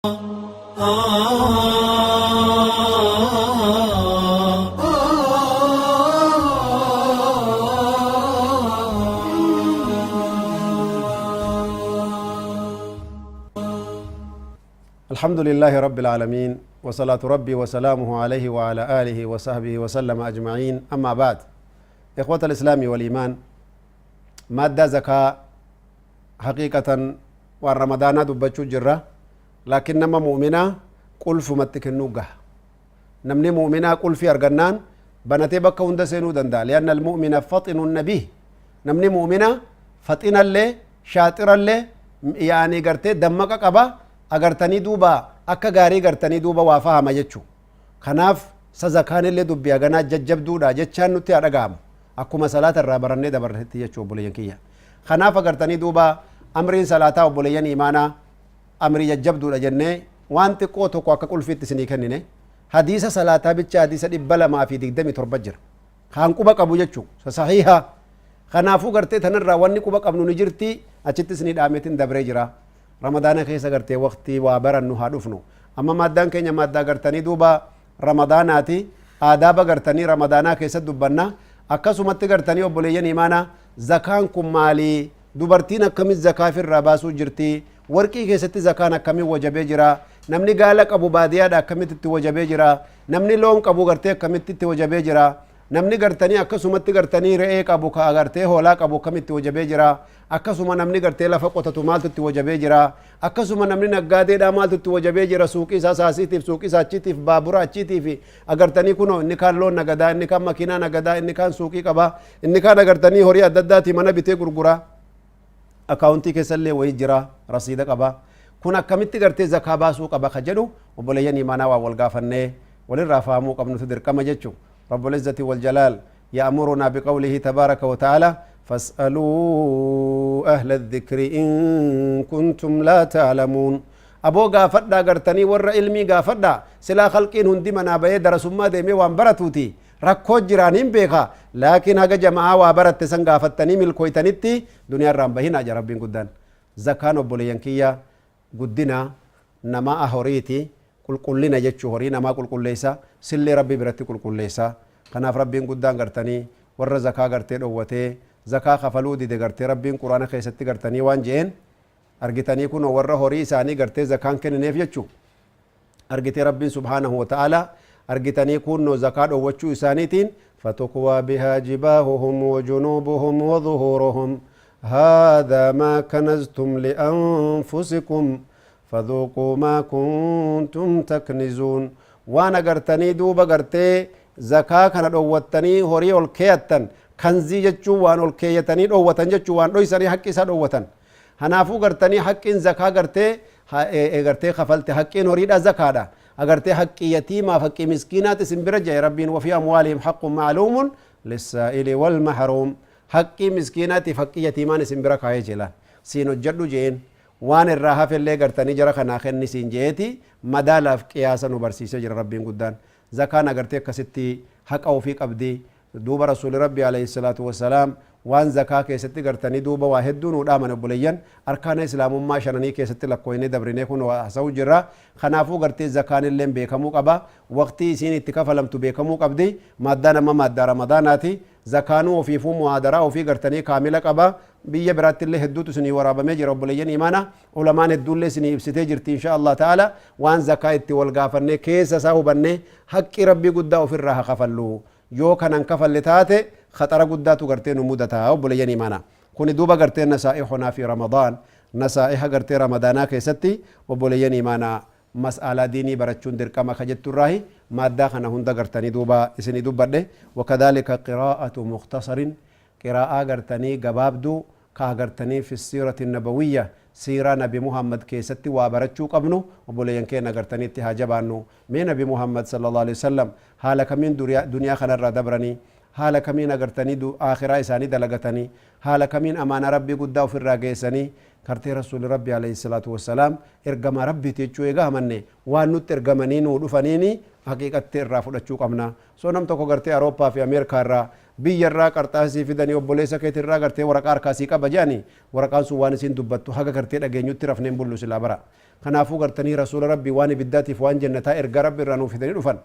الحمد لله رب العالمين، وصلاة ربي وسلامه عليه وعلى آله وصحبه وسلم أجمعين، أما بعد. إخوة الإسلام والإيمان، مادة زكاة حقيقة والرمضان دبتشو جرة، لكن نما مؤمنة قل فمتك النوغة نمني مؤمنة قل في أرغنان بنتي بكا هند سينو دندا، لأن المؤمن فطن النبي. نمني مؤمنة فطن اللي شاطر اللي يعني قرتي دمك قبا agartanii duuba akka gaarii gartanii duuba waa fahama jechu. Kanaaf sa zakaan illee dubbii haganaa jajjabduudha jechaan nutti haa dhaga'amu, akkuma salaata irraa barannee dabarretti jechuu, obboleeyyan kiyya. Kanaaf agartanii duuba amriin salaataa, obboleeyyan imaanaa, amrii jajjabduudha jennee waan xiqqoo tokko akka qulfiitti isinii kennine. Hadiisa salaataa bicha hadiisa 227 jira kaan quba qabu jechuu sahiha. Kanaafuu gartee tanarraa wanni quba qabnu ni jirti, achitti isinii dhaameetiin dabree jira. Ramadaana keessa gartee waqtii waa barannu haa dhufnu. Amma maaddaan keenya maaddaa gartanii duuba ramadaanaati, aadaaba gartanii ramadaanaa keessa dubbanna. Akkasumatti gartanii, obboleeyyan imaanaa, zakaan kun maalii? Dubartiin akkamit zakaa ofirraa baasuu jirti? Warqii keessatti zakaan akkamiin wajabee jira? Namni gaala qabu baadiyyaadha akkamitti itti wajabee jira? Namni loon qabu gartee akkamitti itti wajabee jira? Namni gartanii akkasumatti gartanii re'ee qabu ka agartee hoolaa qabu akkamitti wajabee jira? Akkasuma namni gartee lafa qotatu maaltu itti wajabee jira? Akkasuma namni naggaadeedhaa maaltu itti wajabee jira? Suuqii isaa saasiitiif, suuqii isaa achiitiif, baabura achiitiif agartanii kunoo inni kaan loon nagadaa, inni kaan makiinaa nagadaa, inni kaan suuqii qabaa, inni kaan agartanii horii adda addaatii mana bitee gurguraa, akaawuntii keessallee wayii jira, rasiida qaba. Kun akkamitti gartee zakaa baasuu qaba ka jedhu, obboleeyyan imaanaa, waa wal gaafannee walirraa fahamuu qabnutu dirqama jechu. رب العزة والجلال يأمرنا بقوله تبارك وتعالى: فاسألوا أهل الذكر إن كنتم لا تعلمون. أبو غافدا غرتني ور علمي غافدا. سلا خلقين هندي منا بيه درسما ديمي وان برتوتي rakkoo jiraaniin beeka, laakiin haga jamaa waa baratte san gaafattanii milkooytanitti duniyaa irraan bahinaa jira Rabbiin guddaan. Zakaan, obboleeyyan kiyya, guddina namaa horiiti, qulqullina jechuu. Horii namaa qulqulleessa, sillee Rabbi biratti qulqulleessa. Kanaaf Rabbiin guddaan gartanii warra zakaa gartee dhowwatee zakaa kafaluu dide gartee Rabbiin Quraana keessatti gartanii waan je'een argitanii kunoo warra horii isaanii gartee zakaan kennineef jechuu. Argitee Rabbiin subhaanahu wa ta'ala argitanii kunoo zakaa dhowwachuu isaaniitiin: فتكوى بها جباههم وجنوبهم وظهورهم، هذا ما كنزتم لأنفسكم فذوقوا ما كنتم تكنزون. Waan agartanii duuba gartee zakaa kana dhowwattanii horii ol keeyattan. Kanzii jechuun waan ol keeyyatanii dhowwatan jechuu, waan dhoysanii haqqi isaa dhowwatan. Kanaafuu gartanii haqqiin zakaa gartee gartee kafalte, haqqiin horiidha zakaadha. Agartee haqqii yatiimaaf haqqii miskiinaati isin bira jee Rabbiin: وفي أموالهم حق معلوم للسائل والمحروم. Haqqii miskiinaatiif haqqii yatiimaan isin bira kaayee jira, siin hojjedhu jeen. Waan irraa hafellee gartanii jara kanaa kenni siin jeeti, madaalaaf qiyaasa nu barsiisee jira Rabbiin guddaan. Zakaan agartee akkasitti haqa ofii qabdi. Duuba Rasuuli Rabbi alayhi salaatu wassalaam waan zakaa keessatti gartanii duuba waa hedduu nu dhaaman. Obboleeyyan, arkaana islaamummaa shananii keessatti lakkooyne dabrinee kun haasa'u jirra. Kanaafuu gartee zakaan illee beekamuu qaba, waqtii isiin itti kafalamtu beekamuu qabdi. Maaddaan amma maaddaa ramadaanaati. Zakaanuu ofiifuu muhaadaraa ofii gartanii kaamila qaba. Biyya biraatti illee hedduutu isinii waraabamee jira. Obboleeyyan imaana, ulamaan hedduullee isinii ibsitee jirti. Insha Allah ta'ala waan zakaa itti wal gaafannee keessa isaa hubannee haqqi Rabbii guddaa ofirraa haa kafallu. Yoo kanan kafalle taate khaxara guddaatu gartee nu mudata. Obboleeyyan imaana, kuni duuba gartee نصائحنا في رمضان, nasaa'iha gartee ramadaanaa keessatti. Obboleeyyan imaanaa, mas'alaa diinii barachuun dirqama ka jetturraahi maaddaa kana hunda gartanii duuba isinii dubbadhe. وكذلك قراءة مختصر, qiraa'aa gartanii gabaabduu ka agartanii في السيرة النبوية, siiraa Nabi Muhammad keessatti waa barachuu qabnu. Obboleeyyan keenya, agartaniitti haa jabaannu. Mee Nabi Muhammad صلى الله عليه وسلم haala kamiin duniyaa kanarraa dabranii? Haala kamiin agartanii akhiraa isaanii dalagatanii? Haala kamiin amaanaa Rabbii guddaa ofirraa geessanii? Kartee Rasuuli Rabbi عليه الصلاة والسلام ergamaa Rabbiiti jechuu egaa amanne, waan nutti ergamanii nuu dhufaniini haqiiqatti irraa fudhachuu qabna. So nam tokko gartee Awurooppaa fi Ameerikaa irraa Biyya irraa qarxaasii fidanii obboleessa keetirraa gartee waraqaa harkaa sii qaba jedhanii, waraqaan sun waan isin dubbattu haga gartee dhageenyutti rafneen bullu silaa bara. Kanaafuu gartanii Rasuula Rabbii waan ibiddaatiif waan jannataa ergaa Rabbi irraa nuu fidanii dhufan,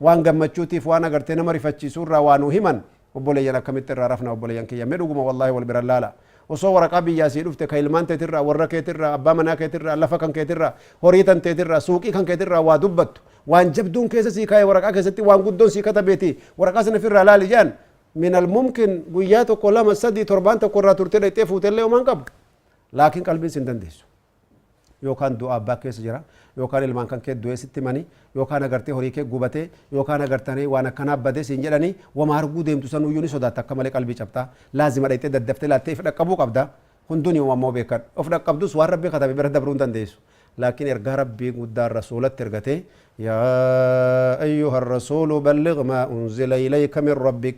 waan gammachuutiif waan agartee nama rifachiisuu irraa waa nuu himan, obboleeyyan, akkamitti irraa rafna? Obboleeyyan kiyya, mee dhuguma wallaahi wal biran laala. Osoo waraqaa biyyaa sii dhufte ka ilmaan teetirraa, warra keetirraa, abbaa manaa keetirraa, lafa kan keetirraa, horii tan teetirraa, suuqii kan keetirraa waa dubbattu, waan jabduun keessa sii kaa'e, waraqaa keessatti waan guddoon sii katabeeti, waraqaa sana ofirraa laali jedhan, من الممكن guyyaa tokko, lama, sadii, torbaan tokko irraa turtee dhaqxee fuutellee homaan qabu, laakiin qalbiin sin dandeessu. Yookaan du'a abbaa keessa jira, yookaan ilmaan kan kee du'ee sitti mani, yookaan agartee horii kee gubatee, yookaan agartanii waan akkanaa badee siin jedhanii, wama arguu deemtu sanuyyuu ni sodaatta, akka malee qalbii cabtaa. Laazima dhaqxee daddaftee laattee if dhaqqabuu qabda. Hunduni ammoo beekan of dhaqqabdus waan Rabbii katabe bira dabruu hin dandeessu. Laakiin ergaa Rabbii guddaan Rasuulatti ergate, يا أيها الرسول بلغ ما أنزل إليك من ربك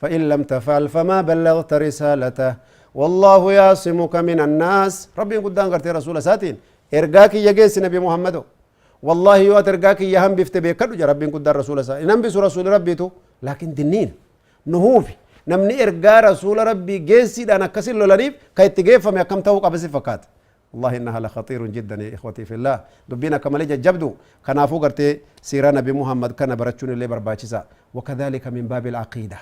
فإن لم تفعل فما بلغت رسالته والله يعصمك من الناس. ربي قدام قرتي رسول ساتين ergaa kiyya geessi نبي محمد. والله yoo ati ergaa kiyya hambifte, beekadhu ja Rabbiin guddaan Rasuula isaa. Hin hambisu Rasuuli Rabbiitu, laakiin dinniin nuhuufi namni ergaa Rasuula Rabbii geessiidhaan akkasin lolaniif ka itti geeffame akkam ta'uu qaba si fakkaata? والله إنها لخطير جدا يا إخوتي في الله. دبينا كما لجا جبدو كنافو غرتي سيرة نبي محمد كان برچون اللي برباچسا. وكذلك من باب العقيدة،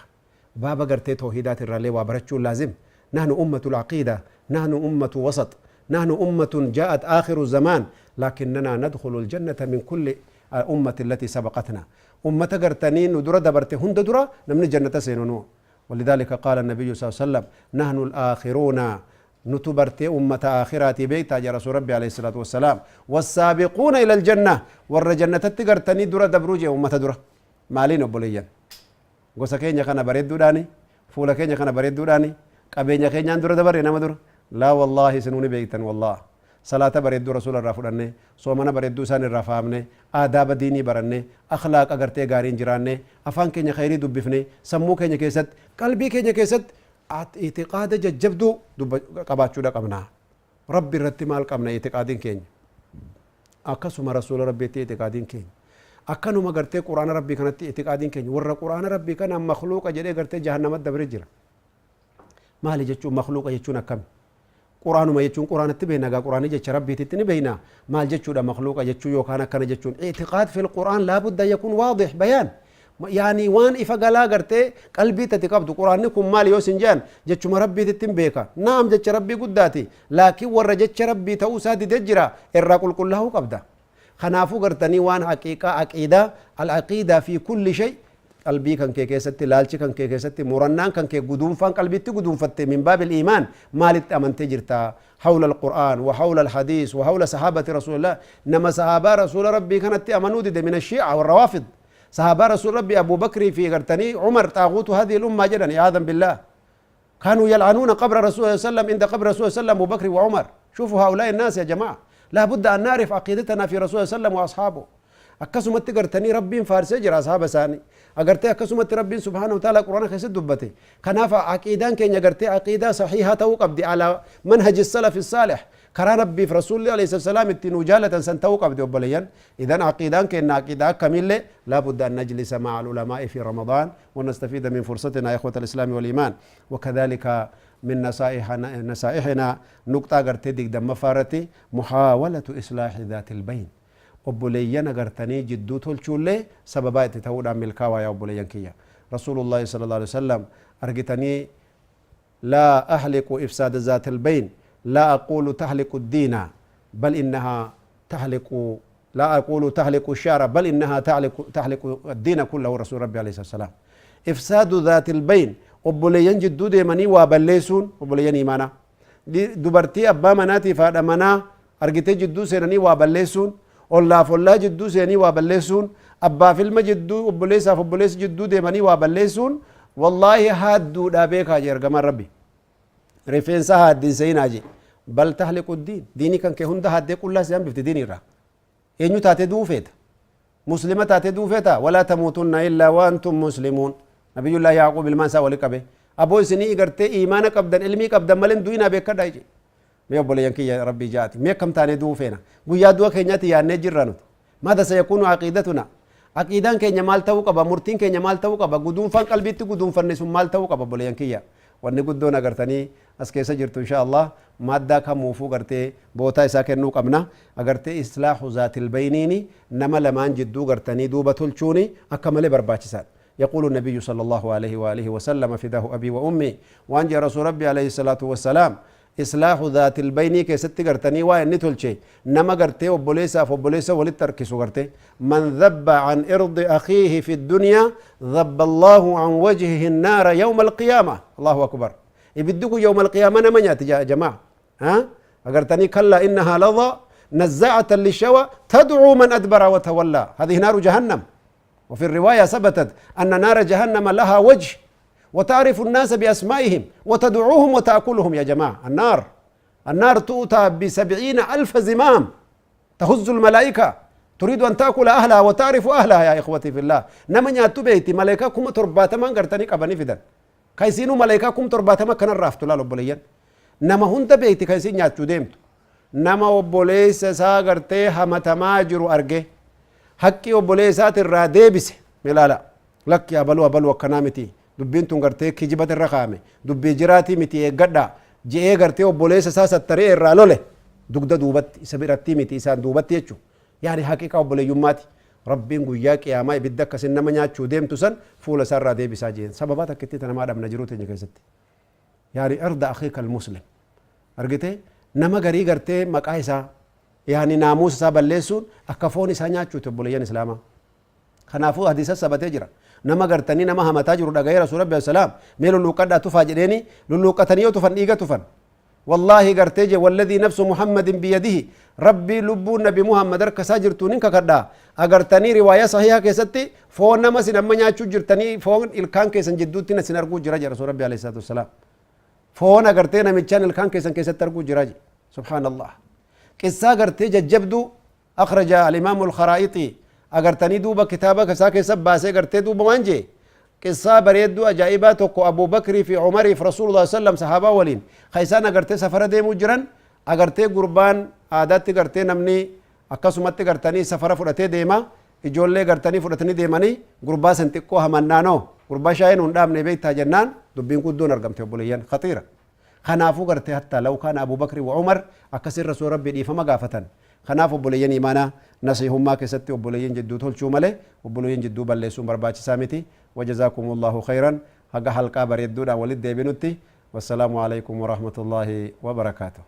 باب غرتي توحيدات الرالي وبرچون لازم. نحن أمة العقيدة، نحن أمة وسط، نحن أمة جاءت آخر الزمان، لكننا ندخل الجنة من كل أمة التي سبقتنا. أمة غرتنين ندرة دبرت هند درة نمن جنة سينونو. ولذلك قال النبي صلى الله عليه وسلم: نحن الآخرون، nutu bartee ummata aakhiraati beektaa jaa Rasuul Rabbi عليه الصلاة والسلام، والسابقون إلى الجنة, warra jannatatti gartanii dura dabruu jee ummata dura. Maaliin obboleeyyan? Gosa keenya kana bareedduudhaani, fuula keenya kana bareedduudhaani, qabeenya keenyaan dura dabarre nama dura? لا والله, isinuu ni beektan. والله salaata bareedduu Rasuula irraa fudhanne, soomana bareedduu isaan irraa fahamne, aadaaba diinii baranne, akhlaaqa gartee gaariin jiraanne, afaan keenya khayrii dubbifne, sammuu keenya keessatti, qalbii keenya keessatti itiqaada jajjabduu qabaachuudha qabna. Rabbi irratti maal qabna itiqaadiin keenya? Akkasuma Rasuula Rabbiitti itiqaadiin keenya akkanuma gartee Quraana Rabbii kanatti itiqaadiin keenya. Warra Quraana Rabbii kana makhluuqa jedhee gartee jahannamatti dabre jira. Maali jechuun makhluuqa jechuun? Akkami Quraanuma jechuun Quraanatti beekna gaa, Quraanii jecha Rabbiititti ni beekna. Maal jechuudha makhluuqa jechuun yookaan akkana jechuun? اعتقاد في القرآن لا بد يكون واضح بيان, يعني waan ifa galaa gartee qalbii tati qabdu. Quraanni kun maal yoo sin jedhan, jechuma Rabbiititti hin beeka. Naam, jecha Rabbii guddaati, laakiin warra jecha Rabbii ta'uu isaa didee jira, irraa qulqullaa'uu qabda. Kanaafuu gartanii waan haqiiqaa aqiidaa, العقيدة في كل شيء, qalbii kan kee keessatti, laalchi kan kee keessatti, murannaan kan kee, guduunfaan qalbiitti guduunfatte من باب الإيمان maalitti amantee jirta حول القرآن وحول الحديث وحول صحابة رسول الله? نما صحابة رسول ربي كانت أمنوا دي من الشيعة والروافض. صحابة رسول ربي أبو بكر في غرتني عمر طاغوت هذه الأمة جدا عياذا بالله. كانوا يلعنون قبر رسول الله صلى الله عليه وسلم، عند قبر رسول الله صلى الله عليه وسلم أبو بكر وعمر. شوفوا هؤلاء الناس يا جماعة، لا بد أن نعرف عقيدتنا في رسول الله صلى الله عليه وسلم وأصحابه. Akkasumatti gartanii Rabbiin faarsee jira ashaaba isaanii agartee. Akkasumatti Rabbiin سبحانه وتعالى Quraana keessatti dubbate. Kanaaf aqiidaan keenya gartee aqiidaa sahiihaa ta'uu qabdi, على منهج السلف الصالح, karaa Rabbiif Rasuulli عليه السلام itti nuu jaalatan san ta'uu qabdi obboleeyyan. إذن aqiidaan keenya aqiidaa akkamiillee لا بد أن نجلس مع العلماء في رمضان ونستفيد من فرصتنا يا إخوة الإسلام والإيمان. وكذلك من نصائحنا نقطة gartee 20ffaarratti محاولة إصلاح ذات البين, obboleeyyan agartanii jidduu tolchuullee sababaa itti ta'uudhaan milkaawaa. Yaa obboleeyyan kiyya, رسول الله صلى الله عليه وسلم argitanii: لا أهلك إفساد ذات البين، لا أقول تهلك الدين بل إنها تهلك، لا أقول تهلك الشعر بل إنها تهلك الدين كله. رسول ربي عليه الصلاة والسلام إفساد ذات البين, obboleeyyan jidduu deemanii waa balleessuun, obboleeyyan iimaanaa dubartii abbaa manaatiif haadha manaa argitee jidduu seenanii waa balleessuun, ollaaf ollaa jidduu seenanii waa balleessuun, abbaaf ilma jidduu, obboleessaaf obboleessa jidduu deemanii waa balleessuun, wallaahi haadduudha beekaa jee ergamaan Rabbi. Rifeensa haaddin seenaa jee. بل تهلك الدين, diinii kan kee hunda haaddee qullaa si hambifte. Diinii irraa eenyu taatee du'uu feeta? Muslima taatee du'uu feeta? ولا تموتن إلا وأنتم مسلمون. Nabiyullaahi Yaaqub ilmaan isaa wali qabe, aboo isinii gartee iimaana qabdan, ilmii qabdan malee du'inaa beekadhaa jee. Mee obboleeyyan kiyya, Rabbii jaati, mee akkam taanee du'uu feena? Guyyaa du'a keenyaatti yaannee jirra nuti? ماذا سيكون عقيدتنا? Aqiidaan keenya maal ta'uu qaba? Murtiin keenya maal ta'uu qaba? Guduunfaan qalbiitti guduunfanne sun maal ta'uu qaba, obboleeyyan kiyya? Wanni guddoon agartanii as keessa jirtu, insha Allah, maaddaa kamuufuu gartee bootaa isaa kennuu qabna. Agartee islaahu zaatil bayniini, nama lamaan jidduu gartanii duuba tolchuuni akka malee barbaachisaadha. يقول النبي صلى الله عليه وآله وسلم، فداه أبي وأمي، وأن جاء رسول ربي عليه الصلاة والسلام، إصلاح ذات البين كيست غرتني وإن تلشي نما غرتي وبوليسا فبوليسا ولتركسو غرتي: من ذب عن إرض أخيه في الدنيا ذب الله عن وجهه النار يوم القيامة. الله أكبر. يبدكو يوم القيامة نما يا جماعة. ها أغرتني كلا إنها لظى نزاعة للشوى تدعو من أدبر وتولى. هذه نار جهنم. وفي الرواية ثبتت أن نار جهنم لها وجه وتعرف الناس بأسمائهم وتدعوهم وتأكلهم يا جماعة. النار تؤتى ب70,000 زمام تهز الملائكة تريد أن تأكل أهلها وتعرف أهلها يا إخوتي في الله. نمن ياتو بيتي ملائكة كم تربات من قرتني قبني فدن كيسينو ملائكة كم تربات ما كان الرافت لا لبليا. نما هند بيتي كيسين ياتو ديمت نما وبوليس ساغرتي همتماجر أرجه حقي وبوليسات الرادبس ملالا لك يا بلو بلو كنامتي dubbiin tun gartee kijibata irra kaa'ame, dubbii jiraatii miti, eeggadha je'ee gartee obboleessa isaa sattaree irraa lole dugda duubatti isa biratti miti isaan duubatti jechu, yaani haqiqa obboleeyyummaati. Rabbiin guyyaa qiyaamaa ibidda akkasin nama nyaachuu deemtu san fuula isaa irraa deebisaa jeen. Sababaa takkitti namaa dhabna jiruu teenya keessatti. Yaani irda akhiika almuslim argite nama garii gartee maqaa isaa, yaani naamusa isaa balleessuun akka foon isaa nyaachuuti, obboleeyyan islaamaa. Kanaafuu hadiisa sabatee jira. Nama gartanii nama hamataa jiru dhaga'ee rasuul rabbi salaam mee lulluuqqadhaa tufaa jedheeni. Lulluuqqatanii yoo tufan dhiiga tufan. Wallaahi gartee je, والذي نفس محمد بيده، rabbii lubbuun nabi Muhammad harka isaa jirtuun hin kakadhaa, agartanii riwaaya sahiha keessatti foon nama sin amma nyaachuu jirtanii foon ilkaan keessan jidduutti sin arguu jira jedha rasuul rabbi alayhi salaatu wassalaam. Foon agartee namichaan ilkaan keessan keessatti arguu jira je. Subhaanallah. Qissaa gartee jajjabduu أخرج الإمام الخرائطي agartanii duuba kitaaba isaa keessa baasee gartee duuba waan jee qissaa bareedduu ajaa'ibaa tokko Abu Bakrii fi Umarii fi Rasuulullah sallam sahaabaa waliin ka isaan agartee safara deemuu jiran. Agartee gurbaan aadaatti gartee namni akkasumatti gartanii safara fudhatee deema, ijoollee gartanii fudhatanii deemanii gurbaa san xiqqoo hamannaanoo gurbaa shaayeen hin dhaabne beektaa jennaan dubbiin guddoon argamte, obboleeyyan, khatiira. Kanaafuu gartee hatta law kaana Abu Bakri wa Umar akkasin rasuul rabbii dhiifama gaafatan. Kanaaf obboleeyyan imaanaa, nasihummaa keessatti obboleeyyan jidduu tolchuu malee obboleeyyan jidduu balleessuun barbaachisaa miti. وجزاكم الله خيرا. Haga halqaa bareedduudhaan walitti deebinutti, والسلام عليكم ورحمة الله وبركاته.